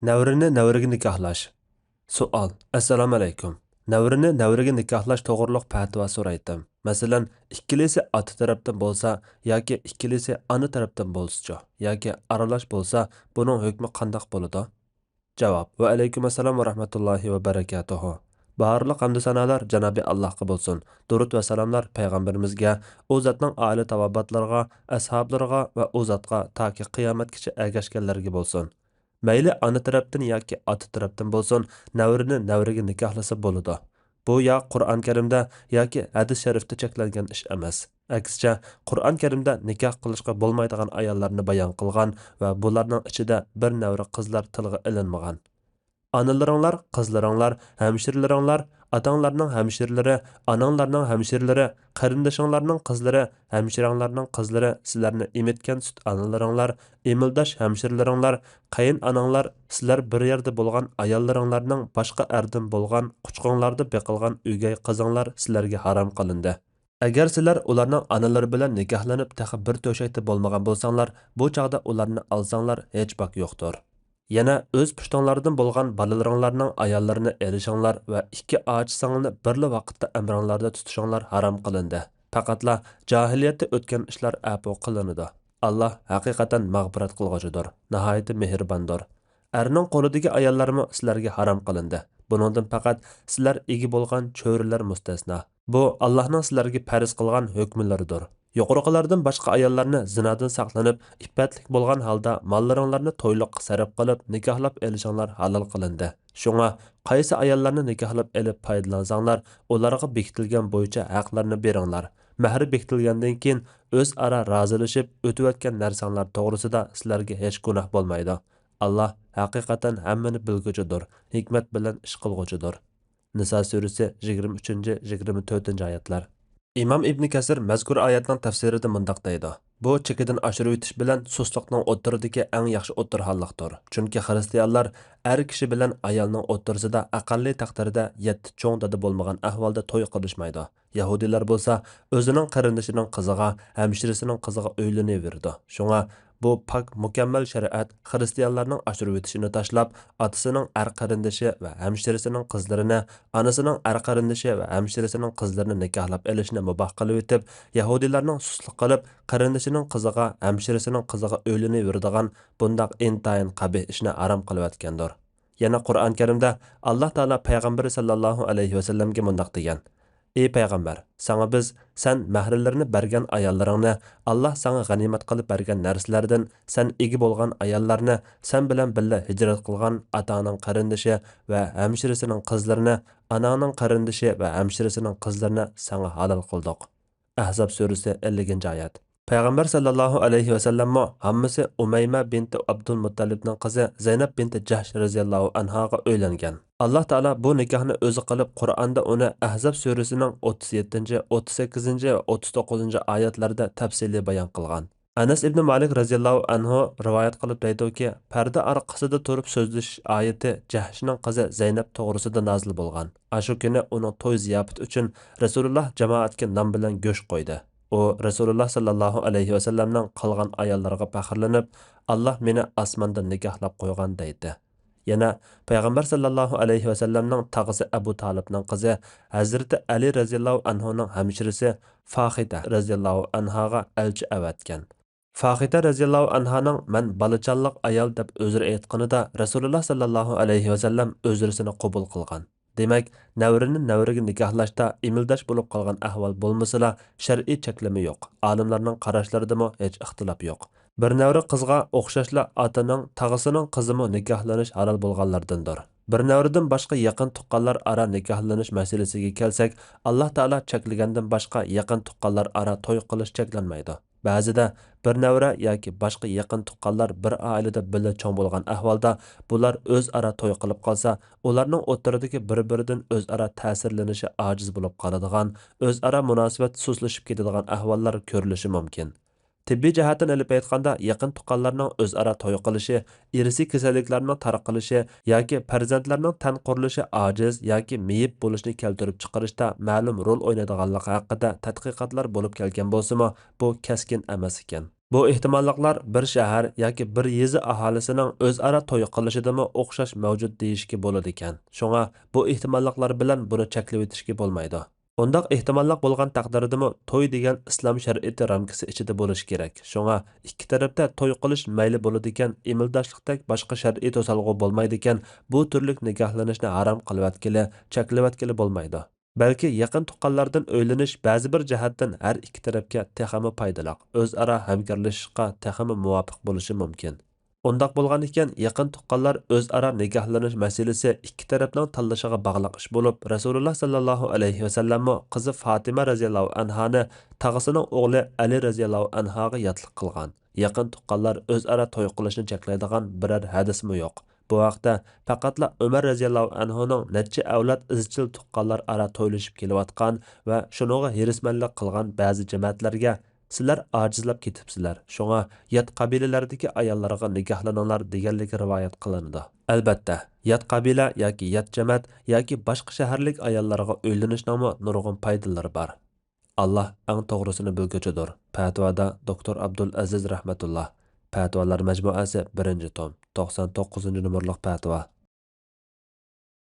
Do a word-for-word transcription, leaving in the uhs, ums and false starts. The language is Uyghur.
نەۋرىنى نەۋرىگە نىكاھلاش. سوئال. ئەسسالامۇئەلەيكۇم. نەۋرىنى نەۋرىگە نىكاھلاش توغرۇلۇق پەتىۋا سورايتتىم. مەسىلەن، ئىككىلىسى ئاتا تەرەپتىن بولسا ياكى ئىككىلىسى ئانا تەرەپتىن بولسىچۇ؟ ياكى ئارىلاش بولسا، بۇنىڭ ھۆكمى قانداق بولىدۇ؟ جاۋاب. ۋەئەلەيكۇم ئەسسالام ۋە رەھمەتۇللاھى ۋە بەرەكاتۇھۇ. بارلىق ھەمدۇ سانالار جانابى ئاللاھقا بولسۇن. دۇرۇت ۋە سالاملار پەيغەمبىرىمىزگە، ئۇ زاتنىڭ ئائىلە تاۋابىئاتلىرىغا، ئەسھابلىرىغا ۋە ئۇ زاتقا تاكى قىيامەتكىچە ئەگەشكەنلەرگە بولسۇن. مەيلى ئانا تەرەپتىن ياكى ئاتا تەرەپتىن بولسۇن، نەۋرىنى نەۋرىگە نىكاھلىسا بولىدۇ. بۇ يا قۇرئان كەرىمدە ياكى ھەدىس شەرىفتە چەكلەنگەن ئىش ئەمەس. ئەكسىچە، قۇرئان كەرىمدە نىكاھ قىلىشقا بولمايدىغان ئاياللارنى بايان قىلغان ۋە بۇلارنىڭ ئىچىدە بىر نەۋرە قىزلار تىلغا ئېلىنمىغان. ئانىلىرىڭلار، قىزلىرىڭلار، ھەمشىرىلىرىڭلار، ئاتاڭلارنىڭ ھەمشىرىلىرى، ئاناڭلارنىڭ ھەمشىرىلىرى، قېرىندىشىڭلارنىڭ قىزلىرى، ھەمشىرەڭلارنىڭ قىزلىرى، سىلەرنى ئېمىتكەن سۈت ئانىلىرىڭلار، ئېمىلداش ھەمشىرىلىرىڭلار، قېيىن ئاناڭلار، سىلەر بىر يەردە بولغان ئاياللىرىڭلارنىڭ باشقا ئەردىن بولغان قۇچىقىڭلاردا بېقىلغان ئۆگەي قىزىڭلار سىلەرگە ھارام قىلىندى. ئەگەر سىلەر ئۇلارنىڭ ئانىلىرى بىلەن نىكاھلىنىپ تېخى بىر تۆشەكتە بولمىغان بولساڭلار، بۇ چاغدا ئۇلارنى ئالساڭلار ھېچ باك يوقتۇر. يەنە ئۆز پۇشتۇڭلاردىن بولغان بالىلىرىڭلارنىڭ ئاياللىرىنى ئېلىشىڭلار ۋە ئىككى ئاچا سىڭىلنى بىرلا ۋاقىتتا ئەمرىڭلاردا تۇتۇشۇڭلار ھارام قىلىندى. پەقەتلا جاھىلىيەتتە ئۆتكەن ئىشلار ئەپۇ قىلىنىدۇ. ئاللا ھەقىقەتەن مەغپىرەت قىلغۇچىدۇر، ناھايىتى مېھرىباندۇر. ئەرنىڭ قولىدىكى ئاياللارمۇ سىلەرگە ھارام قىلىندى. بۇنىڭدىن پەقەت سىلەر ئىگە بولغان چۆرىلەر مۇستەسنا. بۇ ئاللاھنىڭ سىلەرگە پەرز قىلغان ھۆكمىلىرىدۇر. يۇقىرىقىلاردىن باشقا ئاياللارنى زىنادىن ساقلىنىپ، ئىپپەتلىك بولغان ھالدا ماللىرىڭلارنى تويلۇققا سەرپ قىلىپ نىكاھلاپ ئېلىشىڭلار ھالال قىلىندى. شۇڭا قايسى ئاياللارنى نىكاھلاپ ئېلىپ پايدىلانساڭلار، ئۇلارغا بېكىتىلگەن بويىچە ھەقلەرنى بېرىڭلار. مەھرى بېكىتىلگەندىن كېيىن ئۆزئارا رازىلىشىپ ئۆتۈۋەتكەن نەرسەڭلار توغرىسىدا سىلەرگە ھېچ گۇناھ بولمايدۇ. ئاللا ھەقىقەتەن ھەممىنى بىلگۈچىدۇر، ھېكمەت بىلەن ئىش قىلغۇچىدۇر. نىسا سۈرىسى يىگىرمە ئۈچىنچى، يىگىرمە تۆتىنچى ئايەتلەر. ئىمام ئىبنى كەسىر مەزكۇر ئايەتنىڭ تەپسىرىدە مۇنداق دەيدۇ: بۇ چېكىدىن ئاشۇرۇۋېتىش بىلەن سۇسلۇقنىڭ ئوتتۇرىدىكى ئەڭ ياخشى ئوتتۇرا ھاللىقتۇر. چۈنكى خىرىستىيانلار ئەر كىشى بىلەن ئايالنىڭ ئوتتۇرىسىدا ئەقەللىي تەقدىردە يەتتە چوڭ دادا بولمىغان ئەھۋالدا توي قىلىشمايدۇ. يەھۇدىيلار بولسا ئۆزىنىڭ قېرىندىشىنىڭ قىزىغا، ھەمشىرىسىنىڭ قىزىغا ئۆيلىنىۋېرىدۇ. شۇڭا بۇ پاك، مۇكەممەل شەرىئەت خىرىستىيانلارنىڭ ئاشۇرۇۋېتىشىنى تاشلاپ، ئاتىسىنىڭ ئەر قېرىندىشى ۋە ھەمشىرىسىنىڭ قىزلىرىنى، ئانىسىنىڭ ئەر قېرىندىشى ۋە ھەمشىرىسىنىڭ قىزلىرىنى نىكاھلاپ ئېلىشنى مۇباھ قىلىۋېتىپ، يەھۇدىيلارنىڭ سۇسلۇق قىلىپ، قېرىندىشىنىڭ قىزىغا، ھەمشىرىسىنىڭ قىزىغا ئۆيلىنىۋېرىدىغان بۇنداق ئىنتايىن قەبىھ ئىشنى ھارام قىلىۋەتكەندۇر. يەنە قۇرئان كەرىمدە ئاللا تائالا پەيغەمبىرى سەللەللاھۇ ئەلەيھى ۋەسەللەمگە مۇنداق دېگەن: ئى پەيغەمبەر، ساڭا بىز سەن مەھرىلىرىنى بەرگەن ئاياللىرىڭنى، ئاللا ساڭا غەنىيمەت قىلىپ بەرگەن نەرسىلەردىن سەن ئىگە بولغان ئاياللارنى، سەن بىلەن بىللە ھىجرەت قىلغان ئاتاڭنىڭ قېرىندىشى ۋە ھەمشىرىسىنىڭ قىزلىرىنى، ئاناڭنىڭ قېرىندىشى ۋە ھەمشىرىسىنىڭ قىزلىرىنى ساڭا ھالال قىلدۇق. ئەھزاب سۈرىسى، ئەللىكىنچى ئايەت. پەيغەمبەر سەللەللاھۇ ئەلەيھى ۋەسەللەممۇ ھاممىسى ئۇمەيمە بىنتى ئابدۇلمۇتتەلىبنىڭ قىزى زەينەپ بىنتى جەھش رەزىياللاھۇ ئەنھاغا ئۆيلەنگەن. ئاللا تائالا بۇ نىكاھنى ئۆزى قىلىپ، قۇرئاندا ئۇنى ئەھزاب سۈرىسىنىڭ ئوتتۇز يەتتىنچى، ئوتتۇز سەككىزىنچى ۋە ئوتتۇز توققۇزىنچى ئايەتلەردە تەپسىلىي بايان قىلغان. ئەنەس ئىبنى مالىك رەزىياللاھۇ ئەنھۇ رىۋايەت قىلىپ دەيدۇكى، پەردە ئارقىسىدا تۇرۇپ سۆزلىشىش ئايىتى جەھشنىڭ قىزى زەينەپ توغرىسىدا نازىل بولغان. ئاشۇ كۈنى ئۇنىڭ توي زىياپىتى ئۈچۈن رەسۇلۇللا جامائەتكە نان بىلەن گۆش قويدى. ئۇ رەسۇلۇللا سەللەللاھۇ ئەلەيھى ۋەسەللەمنىڭ قىلغان ئاياللىرىغا پەخىرلىنىپ، ئاللا مېنى ئاسماندا نىكاھلاپ قويغان دەيتتى. يەنە پەيغەمبەر سەللەللاھۇ ئەلەيھى ۋەسەللەمنىڭ تاغىسى ئەبۇ تالىپنىڭ قىزى ھەزرىتى ئەلى رەزىياللاھۇ ئەنھۇنىڭ ھەمشىرىسى فاخىتە رەزىياللاھۇ ئەنھاغا ئەلچى ئەۋەتكەن. فاخىتە رەزىياللاھۇ ئەنھانىڭ مەن بالىچانلىق ئايال دەپ ئۆزرە ئېيتقىنىدا، رەسۇلۇللا سەللەللاھۇ ئەلەيھى ۋەسەللەم ئۆزرىسىنى قوبۇل قىلغان. دېمەك، نەۋرىنى نەۋرىگە نىكاھلاشتا ئېمىلداش بولۇپ قالغان ئەھۋال بولمىسىلا، شەرئىي چەكلىمە يوق، ئالىملارنىڭ قاراشلىرىدىمۇ ھېچ ئىختىلاپ يوق. بىر نەۋرە قىزغا ئوخشاشلا ئاتىنىڭ، تاغىسىنىڭ قىزىمۇ نىكاھلىنىش ھالال بولغانلاردىندۇر. بىر نەۋرىدىن باشقا يېقىن تۇغقانلار ئارا نىكاھلىنىش مەسىلىسىگە كەلسەك، ئاللا تائالا چەكلىگەندىن باشقا يېقىن تۇغقانلار ئارا توي قىلىش چەكلەنمەيدۇ. بەزىدە بىر نەۋرە ياكى باشقا يېقىن تۇغقانلار بىر ئائىلىدە بىللە چوڭ بولغان ئەھۋالدا، بۇلار ئۆزئارا توي قىلىپ قالسا، ئۇلارنىڭ ئوتتۇرىدىكى بىر-بىرىدىن ئۆزئارا تەسىرلىنىشى ئاجىز بولۇپ قالىدىغان، ئۆزئارا مۇناسىۋەت سۇسلىشىپ كېتىدىغان ئەھۋاللار كۆرۈلۈشى مۇمكىن. تېببىي جەھەتتىن ئېلىپ ئېيتقاندا، يېقىن تۇغقانلارنىڭ ئۆزئارا توي قىلىشى، ئىرسىي كېسەللىكلەرنىڭ تارقىلىشى ياكى پەرزەنتلەرنىڭ تەن قۇرۇلۇشى ئاجىز ياكى مېيىپ بولۇشنى كەلتۈرۈپ چىقىرىشتا مەلۇم رول ئوينايدىغانلىقى ھەققىدە تەتقىقاتلار بولۇپ كەلگەن بولسىمۇ، بۇ كەسكىن ئەمەس ئىكەن. بۇ ئېھتىماللىقلار بىر شەھەر ياكى بىر يېزا ئاھالىسىنىڭ ئۆزئارا توي قىلىشىدىمۇ ئوخشاش مەۋجۇت دېيىشكە بولىدىكەن. شۇڭا بۇ ئېھتىماللىقلار بىلەن بۇنى چەكلىۋېتىشكە بولمايدۇ. ئۇنداق ئېھتىماللىق بولغان تەقدىردىمۇ توي دېگەن ئىسلام شەرىئىتى رامكىسى ئىچىدە بولۇشى كېرەك. شۇڭا ئىككى تەرەپتە توي قىلىش مەيلى بولىدىكەن، ئىمىلداشلىقتەك باشقا شەرئىي توسالغۇ بولمايدىكەن، بۇ تۈرلۈك نىكاھلىنىشنى ھارام قىلىۋەتكىلى، چەكلىۋەتكىلى بولمايدۇ. بەلكى يېقىن تۇغقانلاردىن ئۆيلىنىش بەزى بىر جەھەتتىن ھەر ئىككى تەرەپكە تېخىمۇ پايدىلىق، ئۆزئارا ھەمكارلىشىشقا تېخىمۇ مۇۋاپىق بولۇشى مۇمكىن. ئۇنداق بولغان ئىكەن، يېقىن تۇغقانلار ئۆزئارا نىكاھلىنىش مەسىلىسى ئىككى تەرەپنىڭ تاللىشىغا باغلىق ئىش بولۇپ، رەسۇلۇللا ساللاللاھۇ ئەلەيھى ۋەسەللەممۇ قىزى فاتىمە رەزىياللاھۇ ئەنھانى تاغىسىنىڭ ئوغلى ئەلى رەزىياللاھۇ ئەنھاغا ياتلىق قىلغان. يېقىن تۇغقانلار ئۆزئارا توي قىلىشنى چەكلەيدىغان بىرەر ھەدىسمۇ يوق. بۇ ھەقتە پەقەتلا ئۆمەر رەزىياللاھۇ ئەنھۇنىڭ نەچچە ئەۋلاد ئىزچىل تۇغقانلار ئارا تويلىشىپ كېلىۋاتقان ۋە شۇنىڭغا ھېرىسمەنلىك قىلغان بەزى جەمەتلەرگە، «سىلەر ئاجىزلاپ كېتىپسىلەر، شۇڭا يات قەبىلىلەردىكى ئاياللارغا نىكاھلىنىڭلار» دېگەنلىكى رىۋايەت قىلىنىدۇ. ئەلبەتتە، يات قەبىلە ياكى يات جەمەت ياكى باشقا شەھەرلىك ئاياللارغا ئۆيلىنىشنىڭمۇ نۇرغۇن پايدىلىرى بار. ئاللا ئەڭ توغرىسىنى بىلگۈچىدۇر. پەتىۋادا دوكتور ئابدۇل ئەزىز رەھمەتۇللا. پەتىۋالار مەجمۇئەسى، بىرىنچى توم، توقسان توققۇزىنچى نومۇرلۇق پەتىۋا.